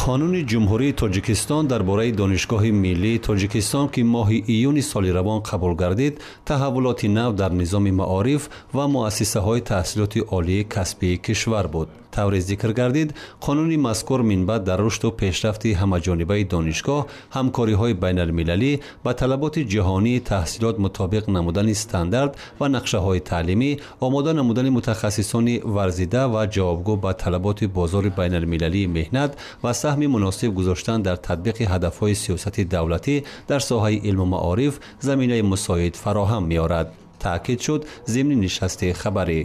Қонуни Ҷумҳурии Тоҷикистон дар бораи Донишгоҳи миллии Тоҷикистон, ки моҳи июни соли равон қабул гардид, таҳаввулоти нав дар низоми маориф ва муассисаҳои таҳсилоти олии касбии кишвар буд. Тавре зикр гардид, қонуни мазкур минбаъд дар рушду пешрафти ҳамаҷонибаи донишгоҳ, ҳамкориҳои байналмилалӣ, ба талаботи ҷаҳонии таҳсилот мутобиқ намудани стандарт ва нақшаҳои таълимӣ, омода намудани мутахассисони варзида ва ҷавобгӯ ба талаботи бозори байналмилалии меҳнат ва саҳми муносиб гузоштан дар татбиқи ҳадафҳои сиёсати давлатӣ дар соҳаи илму маориф заминаи мусоид фароҳам меорад, таъкид шуд зимни нишасти хабарӣ.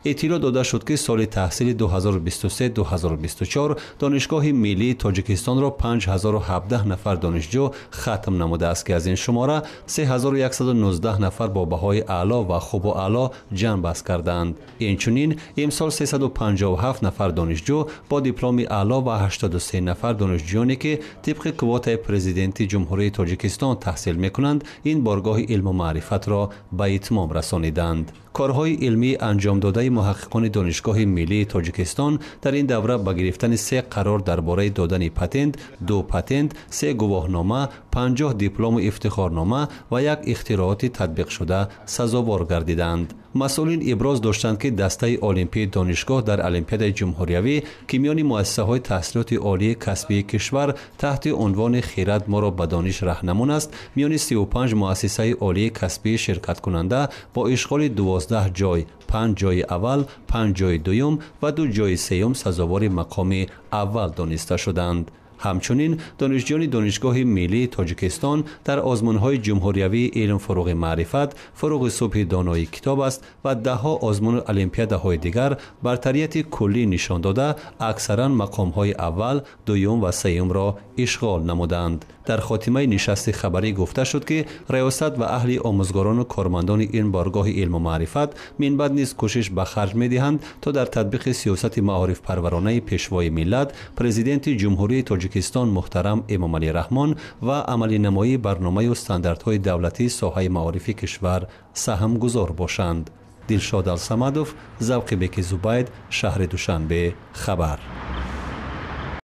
Иттилоъ дода шуд, ки соли таҳсили 2023-2024 Донишгоҳи миллии Тоҷикистонро 5017 нафар донишҷӯ хатм намудааст, ки аз ин шумора 3119 нафар бо баҳои аъло ва хубу аъло ҷамъбаст кардаанд. Инчунин имсол 357 нафар донишҷӯ бо дипломи аъло ва 83 нафар донишҷӯёне, ки тибқи квотаи Президенти Ҷумҳурии Тоҷикистон таҳсил мекунанд, ин боргоҳи илму маърифатро ба итмом расониданд. Корҳои илмии анҷомдодаи муҳаққиқони Донишгоҳи миллии Тоҷикистон дар ин давра ба гирифтани се қарор дар бораи додани патент, ду патент, се гувоҳнома, 50 диплому ифтихорнома ва як ихтирооти татбиқшуда сазовор гардиданд. Масъулин иброз доштанд, ки дастаи олимпии донишгоҳ дар Олимпиадаи ҷумҳуриявӣ, ки миёни муассисаҳои таҳсилоти олии касбии кишвар таҳти унвони «Хирад моро ба дониш раҳнамун аст», миёни 35 муассисаи олии касбии ширкаткунанда бо ишғоли 12 ҷой, панҷ ҷойи аввал, панҷ ҷойи дуюм ва ду ҷойи сеюм сазовори мақоми аввал дониста шуданд. Ҳамчунин донишҷӯёни Донишгоҳи миллии Тоҷикистон дар озмунҳои ҷумҳуриявии «Илм фуруғи маърифат», «Фуруғи субҳи донои китоб аст» ва даҳҳо озмуну олимпиадаҳои дигар бартарияти куллӣ нишон дода, аксаран мақомҳои аввал, дуюм ва сеюмро ишғол намуданд. Дар хотимаи нишасти хабарӣ гуфта шуд, ки раёсат ва аҳли омӯзгорону кормандони ин боргоҳи илму маърифат минбаъд низ кӯшиш ба харҷ медиҳанд, то дар татбиқи сиёсати маорифпарваронаи Пешвои миллат, Президенти Ҷумҳурии Тоҷикистон муҳтарам Эмомалӣ Раҳмон ва амалинамоии барномаю стандартҳои давлатии соҳаи маорифи кишвар саҳмгузор бошанд. Дилшод Алсамадов, Завқибеки Зубайд, шаҳри Душанбе, хабар.